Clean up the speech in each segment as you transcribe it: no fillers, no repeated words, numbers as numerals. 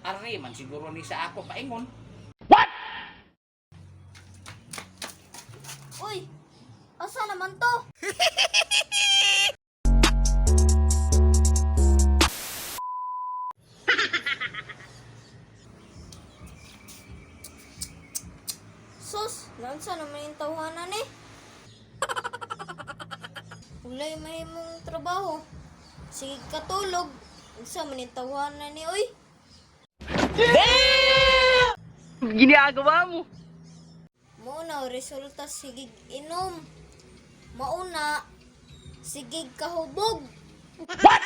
Ari man siguro ni sa ako paingon. Uy, asa naman to? Sus, naunsa naman yung tawhanan eh? Walay mahimong trabaho. Sige katulog. Unsa man yung tawhanan ni oy? Ginagawa mo. Mauna resulta sigig inom. Mauna sigig kahubog. What?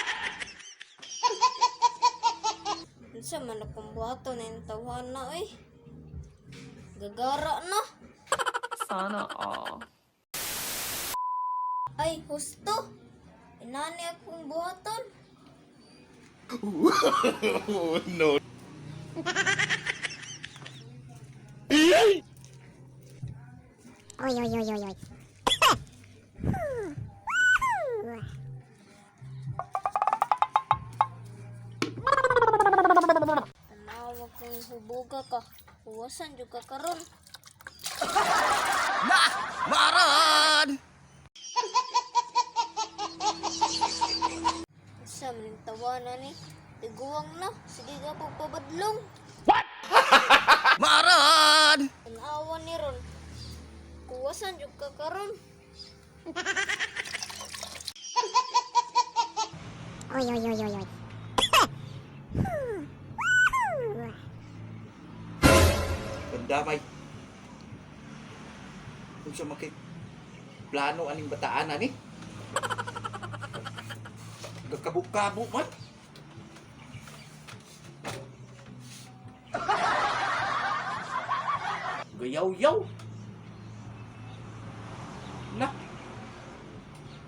Unsa man akong buhaton ning tawhana oy? Gagara na. Sana all. Ay, husto. Inani akong buhaton. No. Oi, oi, oi, oi, oi. Tanawa kong huboga ka. Huwasan jud ka karon. Na! Maran! Unsa man ning tawana ni? Tiguang na. Sige ka pagpabadlong. Maran! Tanawa ni ron. Kuwasan jud ka karon. Oi, oi, oi, oi, oi. Bandamay. Kung sa makik plano aning bataan ani. Gakabuk-kabuk man. Gayaw-yaw. Na.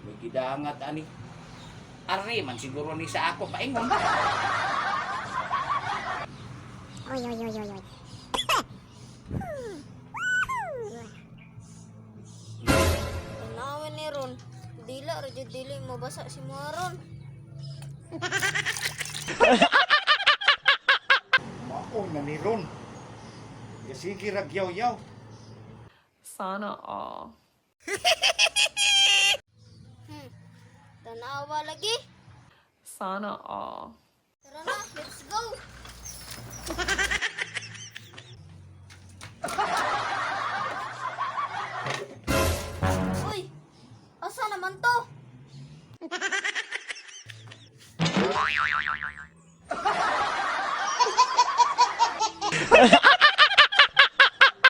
May gidangat ani. Ari man siguro ni sa ako paingon. Oi, oi, oi, oi, oi. Tanawa ni ron. Dila ra jud dili mabasa si mga ron. Mao na ni Ron. Gasigi ra yaw-yaw. Sana all. Tanawa lagi. Sana all. Tara na, let's go. Uy, asa naman to?